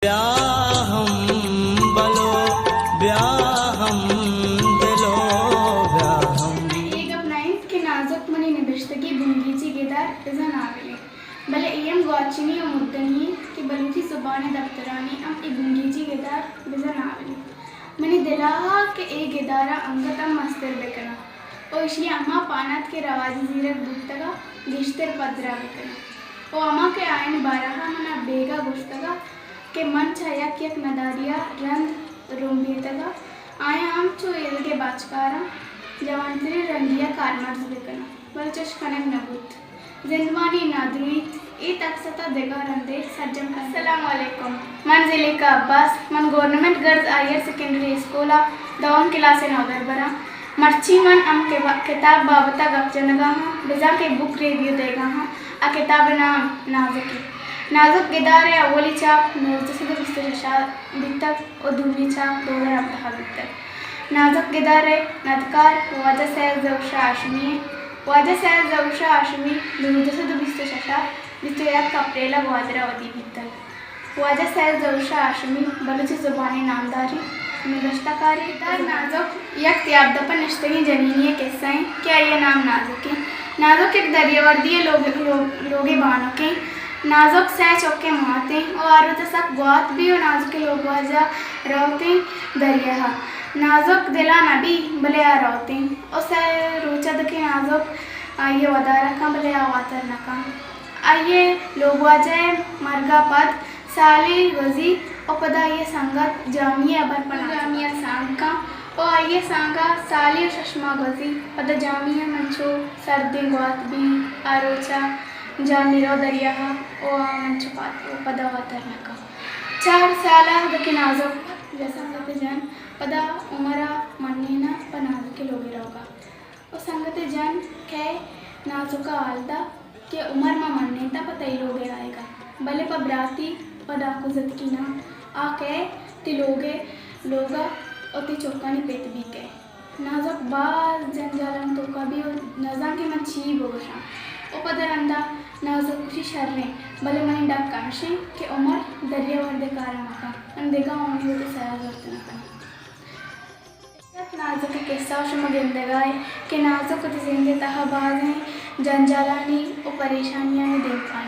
بیا ہم بلو، بیا ہم دلو، بیا ہم۔ اے گپ نہ انت کہ نازک منی نبشتگی بنگیجی گدار بزاں ناول انت، بلے اے ہم گواچنی و مردنی انت کہ بلوچی زبان ء دپترانی ہم اے بنگیجی گدار بزاں ناول انت۔ منی دل ء کہ اے گدار ء انگت ہم مستر بہ کناں و ایشی ء ہما پانات کہ رواجی زیرگ بوتگ ء گیشتر پدر ء بہ کناں و ہما کہ آیانی بارہ ء من ء بیگاہ گوشتگ ء کہ من چہ یک یک نداری ء رند رمبیتگ ء آیاں ہم چو ایدگہ باچکاراں جوانتریں رنگی ء کارمرز بہ کناں، بلے چش کنگ نہ بوت۔ زندمانی نادرویت، اے تک ستا دگہ رندے سرجم کنت۔ السلام علیکم۔ من زلیخا عباس، من government girls higher secondary school ء دوم کلاس ء نودربر آں۔ مرچی من ہم کب-، کتاب بابت ء گپ جنگ ء آں، بزاں کہ بک ریویو دئیگ ء آں۔ آ کتاب ء نام نازک انت۔ نازک گدار ء اولی چاپ نوزدہ سد ء بیست ء شش ء بیتگ ء دومی چاپ دو ہزار ہبدہ ء بیتگ۔ نازک گدار ء ندکار واجہ سید ظہور شاہ ہاشمی انت۔ واجہ سید ظہور شاہ ہاشمی نوزدہ سد ء بیست ء شش ء بیست ء یک اپریل ء گوادر ء ودی بیتگ۔ واجہ سید ظہور شاہ ہاشمی بلوچی زبان ء نامداریں نبشتہ کارے۔ گدار نازک یک تیاب دپ ء نشتگیں جنینے ء کسہ انت کہ آئی ء نام نازک انت۔ نازک یک دریاوردی ء لوگ-، لوگ-، لوگ ء بانک انت۔ نازک سئے چکیں مات انت و ہر روچ ء سک گوات بی و نازک ء لوگواجہ روت انت دریا ء۔ نازک دل ء نہ بی، بلے آ روت انت و سئے روچ ء دکہ نازک آئی ء ودار ء کن، بلے آ واتر نہ کن۔ آئی ء لوگواجہ ء مرگ ء پد سالے گوزی و پدا آئی ء سنگت جامی ء ہبر پہ نازک ء سانگ کن و آئی ء سانگ ء سالے و شش ماہ گوزی۔ پدا جامی ء منچو سردیں گوات بی، آ روچ ء جامی رو دریا ء و آ منچو پاد و پدا واتر نہ کن۔ چار سال ء دکہ نازک جسم ء جن، پدا عمر ء منین ء پہ نازک ء لوگ ء روگ ء۔ و سنگت ء جن کئے نازک ء ہال دا کہ عمر ما منینتاں پہ تئی لوگ ء آیگ ء، بلے پہ براتی، پہ ڈاکو زتکی ناں، آ کئے تئی لوگ ء لوگ ء و تئی چکانی پت بی کئے۔ نازک باز جنجالانی توکا بی و نزان کہ من چی بگوشاں۔ و پدا رندا نازک گوشی شریں، بلے منی ڈک ہمشیں کہ عمر دریا وردے کارا مکن، من دگہ عمری وتی سرا زرت نہ کناں۔ نازک ء قصہ ء شما گندگا ئے کہ نازک وتی زند ء تہا بازیں جنجالانی و پریشانیانی دیمپان